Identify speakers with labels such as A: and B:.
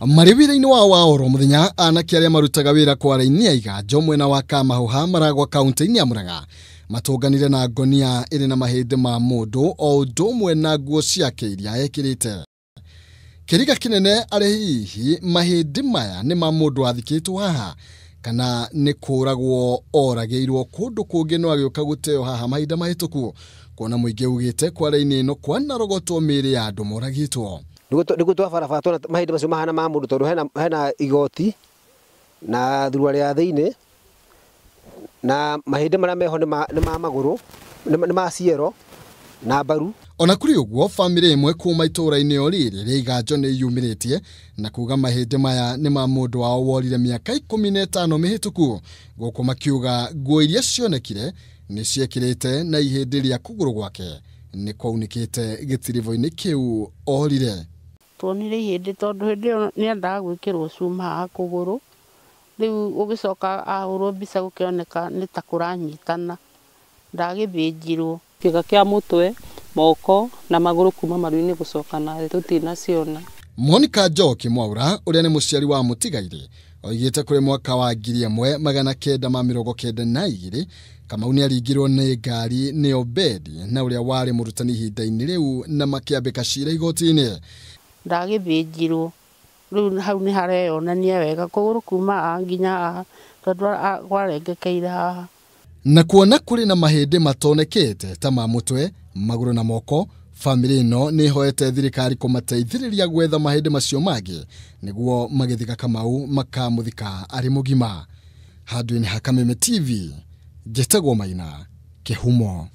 A: Marĩ wĩra-inĩ wao wa oro mũthenya, anake arĩa marutaga wĩra kwara-inĩ ya Iganjo mwena wa Kamahuha Maragwa kaunti-inĩ ya Murang'a matũnganire na ngonia ĩrĩ na mahĩndĩ ma mũndũ o ũndũ ũmwe na nguo ciake iria ekĩrĩte. Kĩriga kĩnene arĩ hihi mahĩndĩ maya nĩ ma mũndũ wathikĩtwo haha kana nĩ kũragwo oragĩirwo kũndũ kũngĩ no agĩũka gũteo haha mahinda mahĩtũku, kuona mũingĩ ugĩte kwara-inĩ ĩno kwanarogotwo mĩĩrĩ ya andũ moragĩtwo.
B: Nĩguo twabarabara tuona mahĩndĩ macio mahana ma mũndũ tondũ hena igoti na thuruarĩ ya thĩinĩ na mahĩndĩ marĩa meho nĩ ma magũrũ, nĩ ma ciero na mbaru.
A: Ona kũrĩ ũguo, bamĩrĩ ĩmwe kuma itũũra-inĩ o rĩrĩ rĩa Iganjo nĩ yumĩrĩtie na kuga mahĩndĩ maya nĩ ma mũndũ wao worire mĩaka 15 mĩhĩtũku, gũkũ makiuga nguo iria cionekire nĩ ciekĩrĩte na ihĩndĩ rĩa kũgũrũ gwake nĩ kwaunĩkĩte gĩtiribũ-inĩ kĩu orire.
C: Tuonire ihĩndĩ tondũ hĩndĩ ĩyo nĩendaga gwĩkĩrwo cuma haha kũgũrũ, rĩu ũgĩcoka ahũrwo mbica gũkĩoneka nĩ ta kũranyitana, ndagĩthĩnjirwo.
D: Kĩga kĩa mũtwe, moko na magũrũ kuma maru-inĩ gũcoka na thĩ tũtinaciona.
A: Monica Njoki Mwaura ũrĩa nĩ mũciari wa mũtigairĩ oigĩte kũrĩ mwaka wa 1992 Kamau nĩaringirwo nĩ ngari nĩ Obedi na ũrĩa warĩ mũrutani ihinda-inĩ rĩu na makĩambĩka cira igoti-inĩ.
C: Ndagĩthĩnjirwo, rĩu hau nĩ hareyonania wega kũgũrũ kuma haha nginya haha tondũ kwarengekeire haha.
A: Na kuona kũrĩ na mahĩndĩ matonekete ta ma mũtwe, magũrũ na moko, bamĩrĩ ĩno nĩ ĩhoete thirikari kũmateithĩrĩria gwetha mahĩndĩ macio mangĩ nĩguo magĩthika Kamau makamũthika arĩ mũgima. Handũ-inĩ ha Kameme TV, njĩtagwo Maina Kĩhumo.